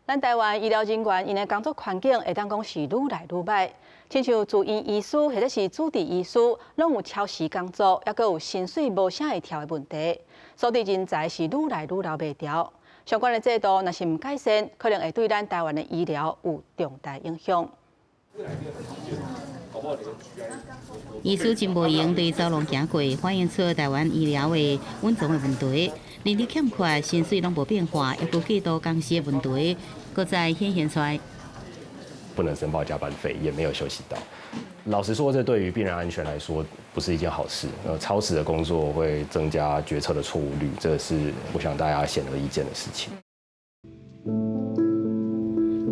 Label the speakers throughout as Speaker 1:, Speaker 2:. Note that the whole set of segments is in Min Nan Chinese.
Speaker 1: 咱台灣醫療人員𪜶的工作環境會當講是愈來愈䆀，親像住院醫師或者是主治醫師，攏有超時工作，猶閣有薪水無啥會調的問題，所以人才是愈來愈留袂牢。相關的制度若是毋改善，可能會對咱台灣的醫療有重大影響。
Speaker 2: 醫師真無閒佇走廊行過，反映出台灣醫療的蘊藏的問題。人力欠缺，薪水攏無變化，猶閣過度工時的問題，閣再顯現出來。
Speaker 3: 不能申報加班費，也沒有休息到。老實說，這對於病人安全來說不是一件好事。超時的工作會增加決策的錯誤率，這是我想大家顯而易見的事情。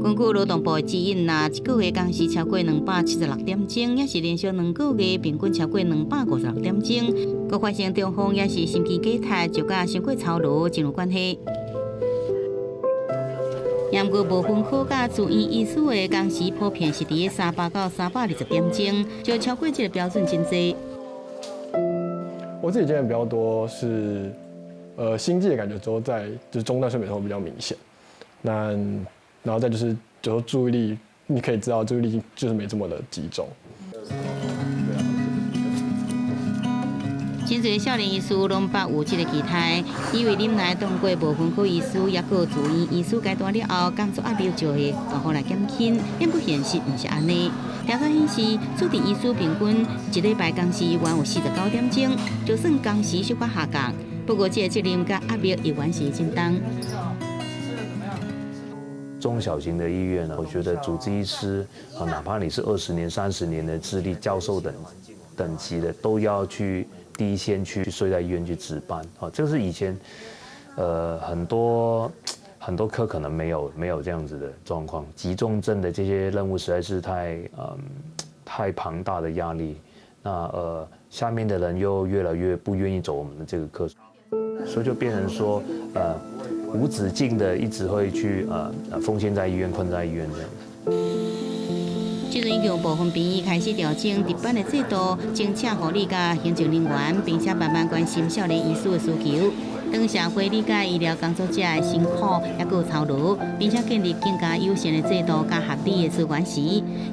Speaker 2: 根據勞動部的指引，若一個月工時超過276點鐘，抑是連續2個月平均超過256點鐘，閣發生中風，抑是心肌梗塞，就佮傷過操勞真有關係。毋過無分科佮住院醫師的工時普遍是佇300到320點鐘，就超過這個標準真濟。
Speaker 4: 我自己經驗比較多是，心悸的感覺之後，在就是中段睡眠時候比較明顯。那然後再就是，就說注意力，你可以知道注意力就是沒這麼的集中。
Speaker 2: 真濟少年醫師攏捌有這個期待，以為忍耐當過無分科醫師，抑閣住院醫師階段了後，工作壓力就會大幅來減輕。毋過現實毋是按呢。調查顯示，主治醫師平均一禮拜工時原有49點鐘，就算工時小可下降，不過這個責任佮壓力依然是真重。
Speaker 5: 中小型的醫院呢，我覺得主治醫師啊，哪怕你是20年、30年的資歷、教授等等級的，都要去第一線去睡在醫院去值班。啊，這個是以前，很多很多科可能沒有這樣子的狀況。急重症的這些任務實在是太龐大的壓力，那下面的人又越來越不願意走我們的這個科，所以就變成說，無止境的一直會去奉獻在醫院，困在醫院這樣子。
Speaker 2: 這陣已經有部分病院開始調整值班的制度，增請護理佮行政人員，並且慢慢關心少年醫師的需求。當社會理解醫療工作者的辛苦，猶閣操勞，並且建立更加友善的制度佮合理的資源時，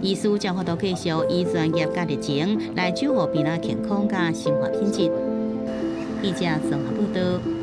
Speaker 2: 醫師才有法度繼續以專業佮熱情來守護病人健康佮生活品質。記者綜合報道。